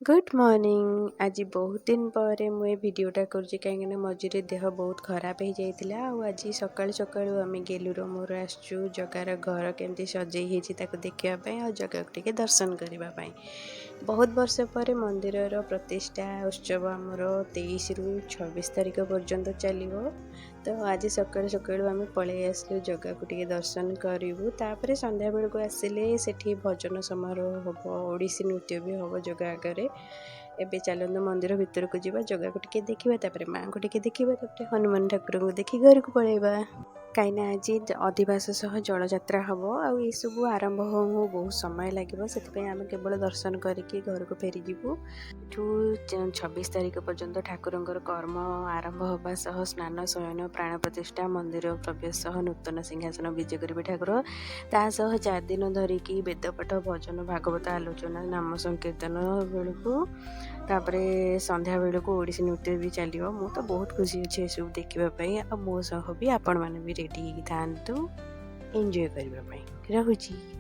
Good morning. ଆଜି ବହୁତ ଦିନ ପରେ ମୁଁ ଏ ଭିଡ଼ିଓଟା କରୁଛି, କାହିଁକିନା ମଝିରେ ଦେହ ବହୁତ ଖରାପ ହେଇଯାଇଥିଲା। ଆଉ ଆଜି ସକାଳୁ ସକାଳୁ ଆମେ ଗେଲୁର ମୋର ଆସିଛୁ ଜଗାର ଘର କେମିତି ସଜେଇ ହେଇଛି ତାକୁ ଦେଖିବା ପାଇଁ ଆଉ ଜଗାକୁ ଟିକେ ଦର୍ଶନ କରିବା ପାଇଁ। ବହୁତ ବର୍ଷ ପରେ ମନ୍ଦିରର ପ୍ରତିଷ୍ଠା ଉତ୍ସବ ଆମର 23ରୁ 26 ତାରିଖ ପର୍ଯ୍ୟନ୍ତ ଚାଲିବ। ତ ଆଜି ସକାଳୁ ସକାଳୁ ଆମେ ପଳେଇ ଆସିଲୁ, ଜଗାକୁ ଟିକେ ଦର୍ଶନ କରିବୁ। ତାପରେ ସନ୍ଧ୍ୟାବେଳକୁ ଆସିଲେ ସେଠି ଭଜନ ସମାରୋହ ହେବ, ଓଡ଼ିଶୀ ନୃତ୍ୟ ବି ହେବ ଜଗା ଆଗରେ। ଏବେ ଚାଲନ୍ତୁ ମନ୍ଦିର ଭିତରକୁ ଯିବା, ଜଗାକୁ ଟିକେ ଦେଖିବା, ତାପରେ ମାଆଙ୍କୁ ଟିକେ ଦେଖିବା, ତାପରେ ହନୁମାନ ଠାକୁରଙ୍କୁ ଦେଖି ଘରକୁ ପଳେଇବା। କାହିଁକିନା ଆଜି ଅଧିବାସ ସହ ଜଳଯାତ୍ରା ହେବ ଆଉ ଏସବୁ ଆରମ୍ଭ ହଉ ହଉ ବହୁତ ସମୟ ଲାଗିବ। ସେଥିପାଇଁ ଆମେ କେବଳ ଦର୍ଶନ କରିକି ଘରକୁ ଫେରିଯିବୁ। ଏଠୁ 26 ତାରିଖ ପର୍ଯ୍ୟନ୍ତ ଠାକୁରଙ୍କର କର୍ମ ଆରମ୍ଭ ହେବା ସହ ସ୍ନାନ, ଶୟନ, ପ୍ରାଣ ପ୍ରତିଷ୍ଠା, ମନ୍ଦିର ପ୍ରବେଶ ସହ ନୂତନ ସିଂହାସନ ବିଜେ କରିବେ ଠାକୁର। ତା ସହ 4 ଦିନ ଧରିକି ବେଦପାଠ, ଭଜନ, ଭାଗବତ ଆଲୋଚନା, ନାମ ସଂକୀର୍ତ୍ତନ ବେଳକୁ, ତାପରେ ସନ୍ଧ୍ୟା ବେଳକୁ ଓଡ଼ିଶୀ ନୃତ୍ୟ ବି ଚାଲିବ। ମୁଁ ତ ବହୁତ ଖୁସି ଅଛି ଏସବୁ ଦେଖିବା ପାଇଁ ଆଉ ମୋ ସହ ବି ଆପଣମାନେ ବି ରେଡ଼ି ହେଇକି ଥାଆନ୍ତୁ ଏନ୍ଜୟ କରିବା ପାଇଁ। ରହୁଛି।